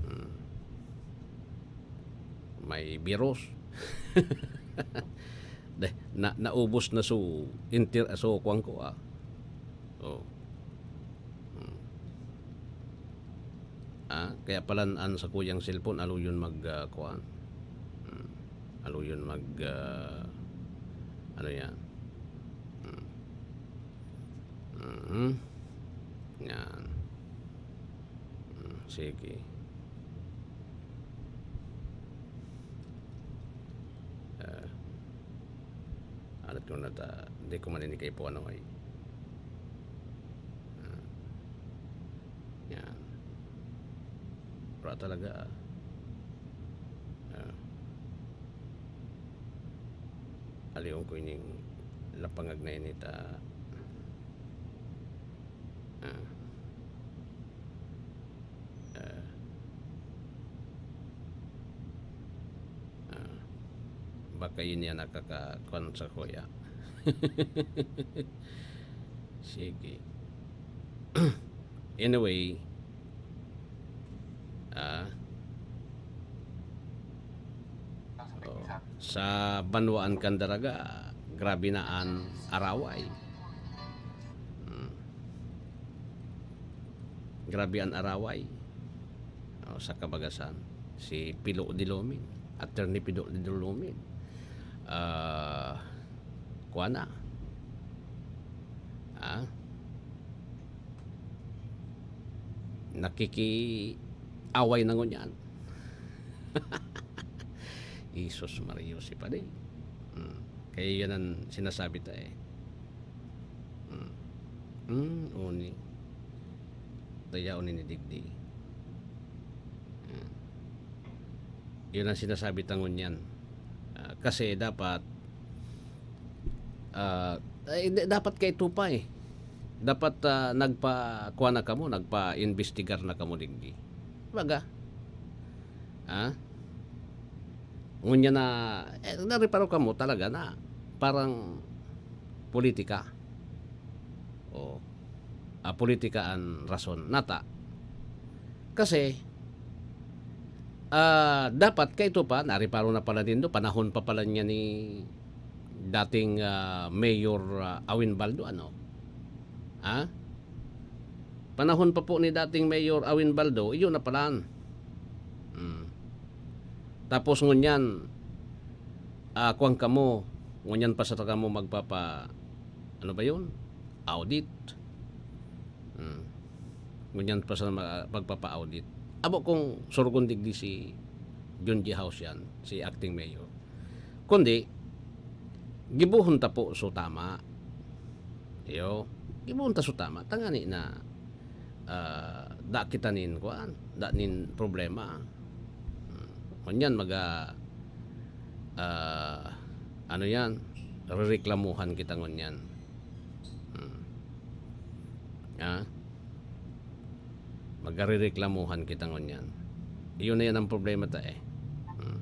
Hmm. May virus. Deh, na, naubos na so, inter, so, kuwan ko ah. Oh. Hmm. Ah, kaya pala an sa kuyang cellphone, aluyon mag, ah, kuwan. Hmm. Aluyon mag, ah, ano yan? Hmm. Mhm. Yan. Hmm, sige. Ah. Alat ko na ta, di ko man ini kaipuhan, oy. Ah. Yan. Wala talaga, ah. Ah. Aliyon ko ining lapangag na ini ta, ah. Ah. Ah. Baka yun yan nakakakuan sa kuya. Sige. Anyway, ah, oh, sa banwaan kan Daraga, grabe na an araway. Hmm. Grabe an araway. Oh, sa kabagasan, si Pilo de Lomin, Attorney Pilo de Lomin. Ah, kuwan na. Ah? Nakikiaway na ngunyan. Jesus Maria, si Padi. Hmm. Kaya yan ang sinasabi ta eh. Hmm. Hmm, uni. Kaya uni ni digdi. Hmm. Yun ang sinasabi ta ngunyan. Ah, kasi dapat, ah, ay, di, dapat kay Tupa eh. Dapat, ah, nagpa-, kuha na kamo, nagpa-investigar na kamo digdi. Baga? Ha? Ngunyan na, eh, nareparo kamo talaga na parang politika. O, ah, politika an rason. Nata. Kasi, ah, dapat kay Tupa, nareparo na pala nindo, panahon pa pala niya ni dating, ah, Mayor, ah, Awin Baldo, ano? Ha? Panahon pa po ni dating Mayor Awin Baldo, iyo na palan. Hmm. Tapos ngunyan, ah, kuwan kamo, ngunyan pa sa kamo magpapa-, ano ba yun? Audit. Hmm. Ngunyan pa sa ma-, magpapa-audit. Abo kung surgon digdi si Junji House yan, si acting mayor. Kundi, gibohon ta po so tama. Iyo, gibohon ta so tama. Tangani na, ah, da kita nin, kuan, da nin problema. Hmm. Ngunyan, maga, ah, ano yan, rereklamuhan kita ngunyan. Hmm. Ah? Magarereklamuhan kita ngunyan. Iyon na yan ang problema ta eh. Hmm.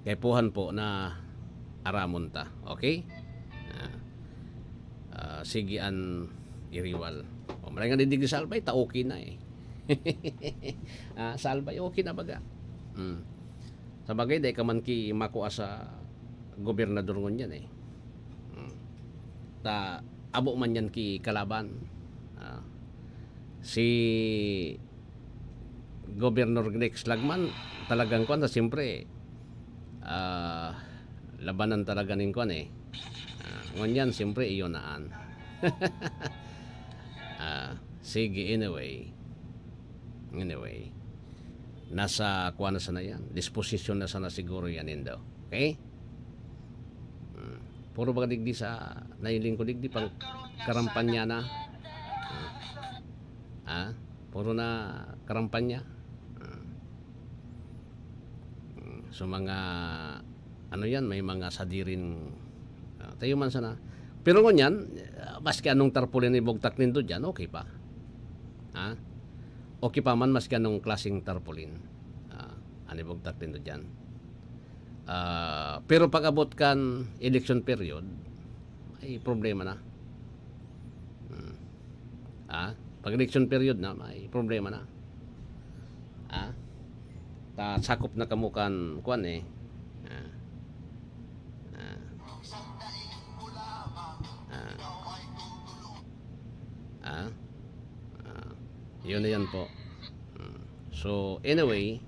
Kaipuhan po na aramon ta. Okay? Ah, ah, sige an iriwal. O, maray nga digdi sa Albay, ta okay na eh. Ah, sa Albay, okay na baga. Hmm. Sa bagay, dai ka man ki makua sa gobernador ngunyan eh. Hmm. Ta, abo man yan ki kalaban. Ah, si Governor Glex Lagman, talagang kwan, sa siyempre, ah, labanan talaga nin kwan eh. Ah, ngunyan, siyempre, iyo na an. Ah, sige, anyway. Anyway. Nasa kwan na sana yan. Disposisyon na sana siguro yan, nindo. Okay? Hmm. Puro baga digdi sa nailing ko digdi pang karampanya na. Hmm. Ah, puro na karampanya. Hmm. Hmm. So, mga, ano yan, may mga sadirin, ah, tayo man sana. Pero ngunyan, ah, maski anong tarpaulin ibugtak nindo dyan, okay pa. Ha? Okay pa man maski anong klaseng tarpaulin, ah, an ibugtak nindo dyan. Ah, pero pag abot kan election period, may problema na. Hmm. Ah, pag election period na, may problema na. Ah, ta sakop na kamo kan, kwan eh. Ah. Ah. Ah. Ah. Ah. Yun na yan po. Hmm. So, anyway,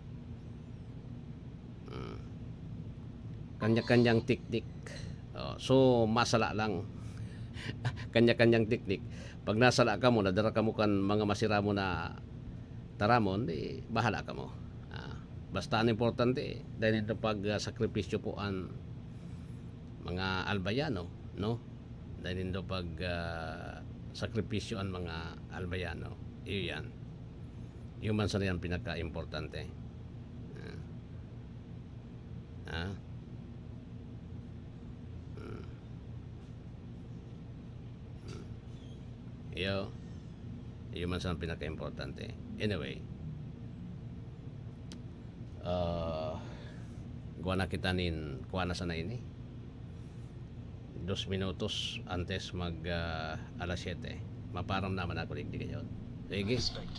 hmm, kanya-kanyang teknik. Oh, so, masala lang. Kanya-kanyang teknik. Pag nasala kamo, nadara kamo kan mga masiramo na taramon, di bahala kamo. Ah, basta ang importante, dahil ito pag, ah, sakripisyo po an mga Albayano, no? Dai nindo pag, ah, sakripisyo an mga Albayano. Iyo yan. Iyo man sana yan pinaka-importante. Ah. Ah. Hmm. Hmm. Iyo. Iyo man sana pinaka-importante. Anyway. Ah, gawa na kita nin, kuha na sana ini. Dos minutos antes mag, ah, alas siyete. Maparam naman ako digdi kayo. Sige. Respect.